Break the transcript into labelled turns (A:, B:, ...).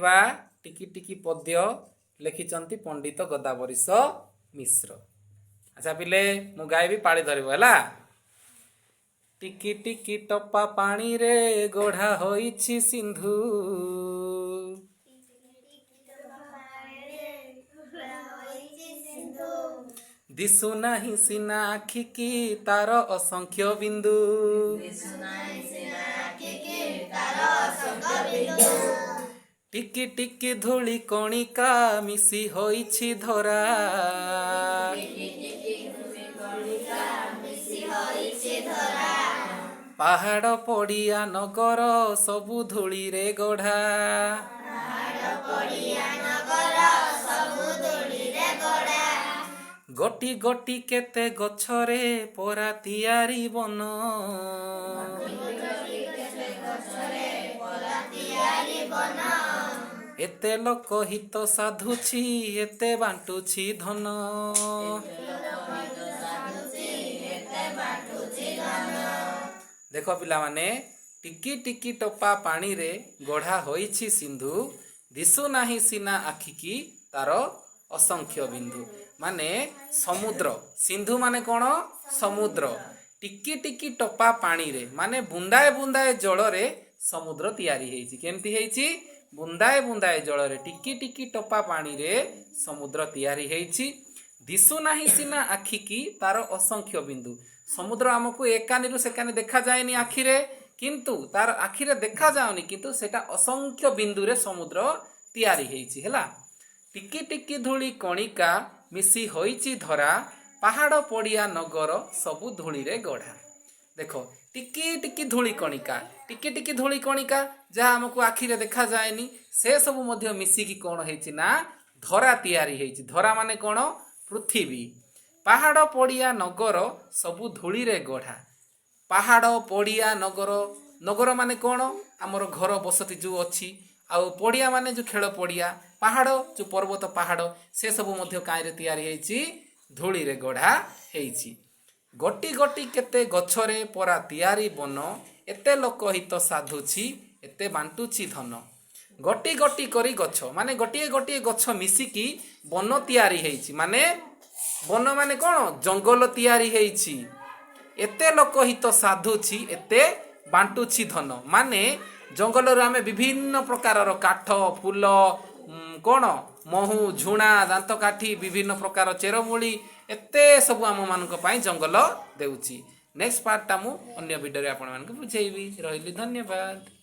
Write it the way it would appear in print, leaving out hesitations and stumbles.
A: ବା ଟିକି ଟିକି ପଦ୍ୟ ଲେଖିଛନ୍ତି ପଣ୍ଡିତ ଗୋଦାବରୀଶ ମିଶ୍ର। ଆଚ୍ଛା ପିଲେ, ମୁଁ ଗାଇବି, ପାଳି ଧରିବ, ହେଲା? ଟିକି ଟିକି ଟପା ପାଣିରେ ଗଢ଼ା ହୋଇଛି ସିନ୍ଧୁ। ଦିଶୁନାହିଁ ସିନା ଆଖିକି ତାର ଅସଂଖ୍ୟ ବିନ୍ଦୁ। ଟିକି ଟିକି ଧୂଳି କଣିକା ମିଶି ହୋଇଛି ଧରା। ପାହାଡ଼, ପଡ଼ିଆ, ନଗର ସବୁ ଧୂଳିରେ ଗଢ଼ା। ଗୋଟି ଗୋଟି କେତେ ଗଛରେ ପରା ତିଆରି ବନ। ଏତେ ଲୋକ ହିତ ସାଧୁଛି, ଏତେ ବାଣ୍ଟୁଛି ଧନ। ଦେଖ ପିଲାମାନେ, ଟିକି ଟିକି ଟୋପା ପାଣିରେ ଗଢ଼ା ହୋଇଛି ସିନ୍ଧୁ, ଦିଶୁ ନାହିଁ ସିନା ଆଖିକି ତାର ଅସଂଖ୍ୟ ବିନ୍ଦୁ। ମାନେ ସମୁଦ୍ର, ସିନ୍ଧୁ ମାନେ କ'ଣ? ସମୁଦ୍ର। ଟିକି ଟିକି ଟୋପା ପାଣିରେ ମାନେ ବୁନ୍ଦାଏ ବୁନ୍ଦାଏ ଜଳରେ ସମୁଦ୍ର ତିଆରି ହେଇଛି। କେମିତି ହେଇଛି? ବୁନ୍ଦାଏ ବୁନ୍ଦାଏ ଜଳରେ, ଟିକି ଟିକି ଟୋପା ପାଣିରେ ସମୁଦ୍ର ତିଆରି ହେଇଛି। ଦିଶୁ ନାହିଁ ସିନା ଆଖିକି ତାର ଅସଂଖ୍ୟ ବିନ୍ଦୁ। ସମୁଦ୍ର ଆମକୁ ଏକାନିରୁ ସେକାନି ଦେଖାଯାଏନି ଆଖିରେ, କିନ୍ତୁ ତାର ଆଖିରେ ଦେଖାଯାଉନି, କିନ୍ତୁ ସେଟା ଅସଂଖ୍ୟ ବିନ୍ଦୁରେ ସମୁଦ୍ର ତିଆରି ହେଇଛି, ହେଲା? ଟିକି ଟିକି ଧୂଳି କଣିକା ମିଶି ହୋଇଛି ଧରା, ପାହାଡ଼, ପଡ଼ିଆ, ନଗର ସବୁ ଧୂଳିରେ ଗଢ଼ା। ଦେଖ, ଟିକି ଟିକି ଧୂଳି କଣିକା, ଟିକି ଟିକି ଧୂଳି କଣିକା ଯାହା ଆମକୁ ଆଖିରେ ଦେଖାଯାଏନି, ସେ ସବୁ ମଧ୍ୟ ମିଶିକି କ'ଣ ହେଇଛି ନା ଧରା ତିଆରି ହେଇଛି। ଧରା ମାନେ କ'ଣ? ପୃଥିବୀ। ପାହାଡ଼, ପଡ଼ିଆ, ନଗର ସବୁ ଧୂଳିରେ ଗଢ଼ା। ପାହାଡ଼, ପଡ଼ିଆ, ନଗର। ନଗର ମାନେ କ'ଣ? ଆମର ଘର ବସତି ଯେଉଁ ଅଛି। ଆଉ ପଡ଼ିଆ ମାନେ ଯେଉଁ ଖେଳ ପଡ଼ିଆ। ପାହାଡ଼ ଯେଉଁ ପର୍ବତ ପାହାଡ଼, ସେ ସବୁ ମଧ୍ୟ କାହିଁରେ ତିଆରି ହେଇଛି? ଧୂଳିରେ ଗଢ଼ା ହେଇଛି। ଗୋଟି ଗୋଟି କେତେ ଗଛରେ ପରା ତିଆରି ବନ, ଏତେ ଲୋକ ହିତ ସାଧୁଛି, ଏତେ ବାଣ୍ଟୁଛି ଧନ। ଗୋଟି ଗୋଟି କରି ଗଛ ମାନେ ଗୋଟିଏ ଗୋଟିଏ ଗଛ ମିଶିକି ବନ ତିଆରି ହେଇଛି। ମାନେ ବନ ମାନେ କ'ଣ? ଜଙ୍ଗଲ ତିଆରି ହେଇଛି। ଏତେ ଲୋକ ହିତ ସାଧୁଛି, ଏତେ ବାଣ୍ଟୁଛି ଧନ। ମାନେ ଜଙ୍ଗଲରୁ ଆମେ ବିଭିନ୍ନ ପ୍ରକାରର କାଠ, ଫୁଲ, କ'ଣ ମହୁ, ଝୁଣା, ଦାନ୍ତକାଠି, ବିଭିନ୍ନ ପ୍ରକାର ଚେରମୂଳି, ଏତେ ସବୁ ଆମମାନଙ୍କ ପାଇଁ ଜଙ୍ଗଲ ଦେଉଛି। ନେକ୍ସଟ ପାର୍ଟଟା ମୁଁ ଅନ୍ୟ ଭିଡ଼ିଓରେ ଆପଣମାନଙ୍କୁ ବୁଝେଇବି। ରହିଲି, ଧନ୍ୟବାଦ।